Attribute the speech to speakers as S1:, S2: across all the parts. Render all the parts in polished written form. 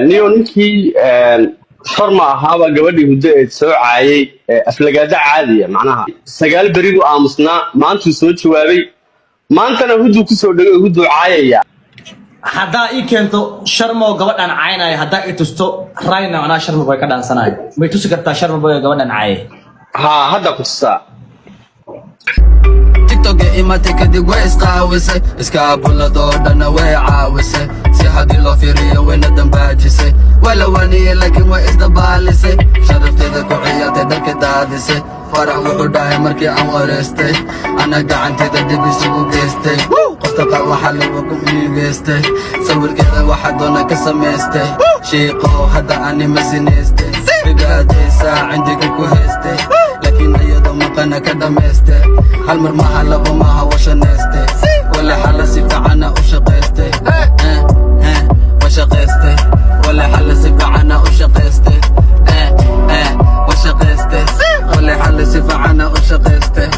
S1: Niyo ninkii Sharma ahaaba gabadhii Huddo eed soo caayay, aflagaado caadiya. Macnaha 9 beri buu aamusnaa, maantuu soo jawaabay, maantana Hudduu kusoo dhegay, Hudduu caayaya.
S2: Haddaa ii keento Sharmo gabadhan caynaya, haddaa ii tusto right now, anaa Sharma Boy ka dhaansanayo. May tusi kartaa Sharma Boy gabadhan caayay?
S1: Haa, hadda ku tusaa.
S3: TikTok imatay kadib way isqaawisay, iskaabuladoo dhanna way caawisay. Si haddii loo fiiriyo wayna dambaajisay, waa la waaniyey laakiin way isdabaalisay. Sharafteeda ku ciyaartay, dharka daadisay. Farax wuxuu dhahay markii aan wareystay, ana gacanteeda dib isugu geystay. Qofta qaar waxaa lagu ku miigeystay, sawirkeeda waxaa doona ka samaystay. Shiiqow hadda ani ma sinaystay, cibaadaysaa cindiga ku haystay, laakiin iyadoo maqana ka dhammaystay. Hal mar maaha, laba maaha, washaneystay. Wale xala si fiicana u shaqaystay, wa shaqaystay. Wale xala si fiicana u shaqaystay, wa shaqaystay. Wale xala si fiicana u shaqaystay,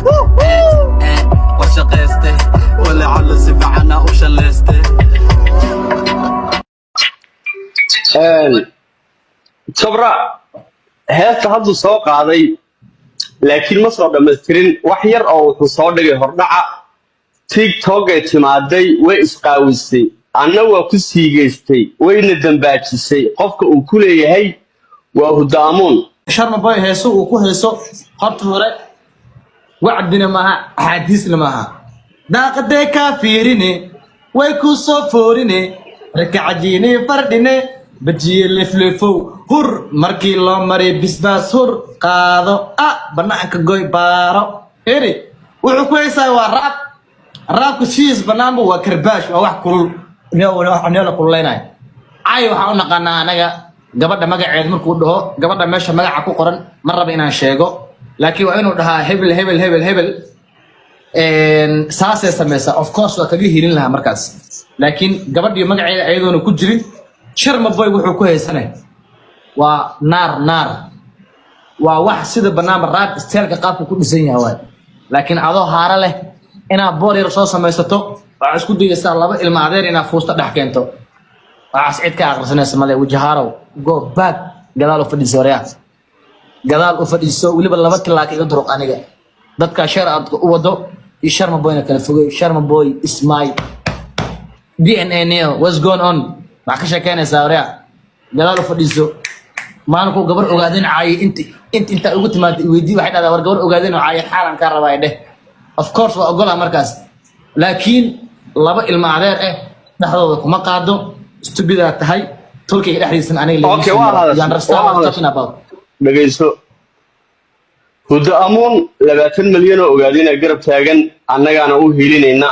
S3: wa shaqaystay. Wale xala si fiicana u shalaystay.
S1: Jabra heesta hadduu soo qaaday, laakiin ma soo dhammaystirin. Wax yar oo wuxuu soo dhigay hordhaca. TikTok ay timaaday, way isqaawisay, anna waa ku siigaystay, wayna dambaajisay. Qofka uu ku leeyahay waa Hudaamuun.
S2: Sharma Boy heeso uu ku heeso horta hore wacdina maaha, axaadiisna maaha. Daaqadee kaa fiirine, way ku soo foorine, rakacajiine fardhine, bajiye leflefow hur markii loo maray bisbaas hur qaado a banaanka goy baaro eri. Wuxuu ku heesaa waa rap. Rapka sidiis banaanba waa karbaash, waa wax kulul niyo la kululeynayo. Cay waxaan u naqaanaa anaga gabadha magaceed markuu dhaho, gabadha meesha magaca ku qoran ma raba inaan sheego, laakiin waa inuu dhahaa hebel hebel hebel hebel saasay samaysaa. Of course waa kaga hilin lahaa markaas, laakiin gabadhii magaceeda ayadoona ku jirin. Sharma Boy wuxuu ku haysanay waa naar naar, waa wax sida banaanba rap styleka qaabka ku dhisan yahay waay. Laakiin adoo haaro leh inaad boor yar soo samaysato, waxaa isku dayaysaa laba ilma adeer inaad fuusta dhex keento. Waxaas cid ka aqrisanaysa male. Wajahaarow, go back, gadaal u fadhiiso. Waryaa, gadaal u fadhiiso, weliba laba tilaaka iga duruq. Aniga dadka shar aad u wado iyo Sharma Boyna kala fogey. Sharma Boy is my DNA. Neo, what's going on? Maxaa ka sheekeynaysaa? Waryaa, gadaal u fadhiiso. Maalinkuu gabar ogaadeen caaye, inta intaa ugu timaada iweydii, waxay dhahdaa, "War gabar ogaadeen oo caaye xaalan kaa rabaa." Dheh, of course waa ogolaa markaas, laakiin laba ilma adeer eh dhexdooda kuma qaado. Stupidaa tahay. Tolkayga dhexdiisana aniga
S1: Okay, waa hadashay.
S2: You understand
S1: Waa
S2: what I'm
S1: hadashay.
S2: talking about?
S1: Dhegayso, Huddo Amuun 20 milyan oo ogaadina garab taagan, annagaana u hiilinayna.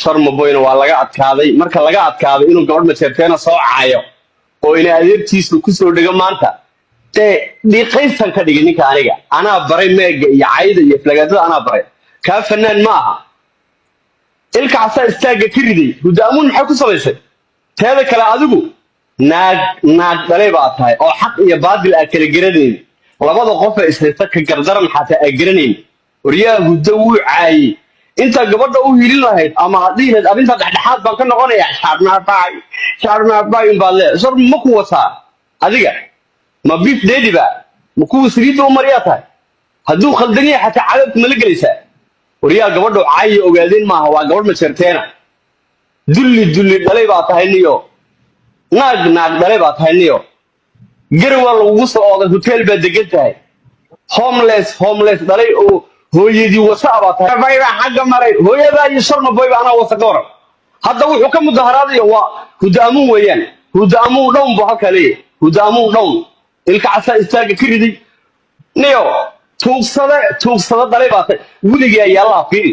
S1: Sharma Boyna waa laga adkaaday. Marka laga adkaaday inuu gabadh Majeerteena soo caayo oo ina adeertiisu kusoo dhego maanta, dee dhiiqaystan ka dhigay ninka. Aniga anaa baray meega iyo cayda iyo flagaadada, anaa baray. Kaa fanaan ma aha. Ilka Casaa istaagga ka riday. Huddo Amuun maxay ku samaysay? Teeda kale, adigu naag naag dhalay baa tahay oo xaq iyo baadil aa kala garanayn, labada qof ee ishaysta ka gardaran xataa aa garanayn. Waryaa, Huddo wuu caayey. Intaa gabadha u hilin lahayd ama aad dhihi lahayd arrinta dhexdhexaad baan ka noqonayaa, shaarmaabay shaarmaabay unbaad lee. Shar ma ku wataa adiga? Ma beef daddy ba? Ma kuwa saliidda u mariyaa tahay? Hadduu khaldan yahay xataa cadaabka ma la gelaysaa? Waryaa, gabadhu caayi ogaadeen maaha, waa gabadh Majeerteena. Dulli dulli dhalay baa tahay niyo, naag naag dhalay baa tahay niyo. Garow waa lagugu soo ooday, hotel baa degan tahay. Homeless homeless dhalay oo hooyadii wasa baa tahay. Bay baa xagga maray, hooyadaa iyo Sharma Boy ba anaa wasa ka waran. Hadda wuxuu ka mudaharaadaya waa Hudaamuun weeyaan. Hudaamuun dhown buu halkaa leeyahay, Hudaamuun dhown. Ilka Casaa istaagga ka riday. Niyo, tuugsade tuugsada dhalay baa tahay. Weligii ayaalaha fiiri,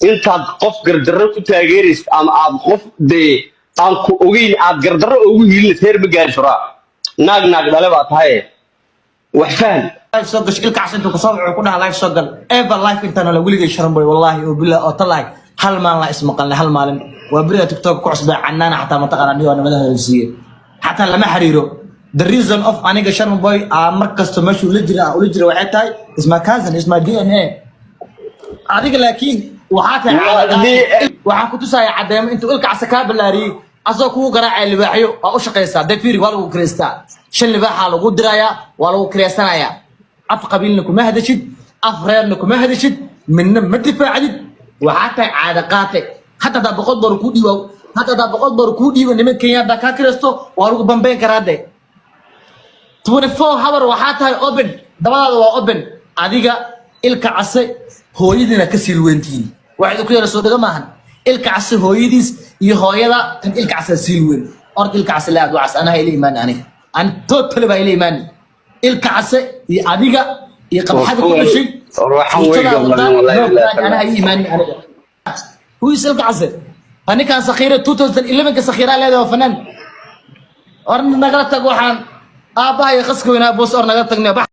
S1: intaad qof gardarro ku taageeraysid ama aad qof dee aan ku ogeyn aad gardarro ugu hiilinaysa, heer ma gaari karaa. Naag naag dhale baa tahay, wax faham.
S2: Live soo gasho, Ilka Cas intuu kusoo wuxuu ku dhahaa, "Live soo gal." Ever life intaan la weligay Sharan Boy, wallahi oo billah oo talahi, hal maalin la ismaqalnay, hal maalin. Waa beriga TikTok ku cusbay. Canaana xataa mataqaanaa niyo namada hadalsiiye, xataa lama xiriiro. The reason of aniga Sharma Boy aa mar kasto meeshuu la jira ula jira waxay tahay is my cousin, is my DNA. Adiga laakiin waxaa tahay waxaan ku tusaya caddeemo intuu Ilka Casa kaa ballaariyey. Asagoo kugu garaacaya libaaxyo waa u shaqaysaa. Dee fiiri, waa lagu kireystaa, shan libaaxaa lagu dirayaa, waa lagu kireysanayaa. Af qabiilna kuma hadashid, af reerna kuma hadashid, midna ma difaacdid. Waxaa tahay caada qaate. Hadda haddaa $100 kuu dhiiba, hadda haddaa $100 kuu dhiiba, niman Kenya haddaa kaa kireysto, waa lagu bambeyn karaa. De 24 hour waxaa tahay open, dabadaada waa open. Adiga Ilka Case hooyadiina ka siilweyntihiin. Wax idinku yara soo dhaga maahan. Ilka Case hooyadiis iyo hooyada tan Ilka Case siilweyn. Orda Ilka Case la aad wacas, anaha ila imaan. Aniga an totally baa ila imaan. Ilka Case iyo adiga iyo qabxada ku dhashay.
S1: Waxaan way gabladeen, wallahi billahi.
S2: Anaha ii imaanin aniga. Who is Ilka Case? Ninkan sakhiira 2011 ka sakhiiraa leedahay, waa fanaan. Or nagala tag, waxaan aabbaha iyo qaska weynaa boos. Or nagala tagnay, bax.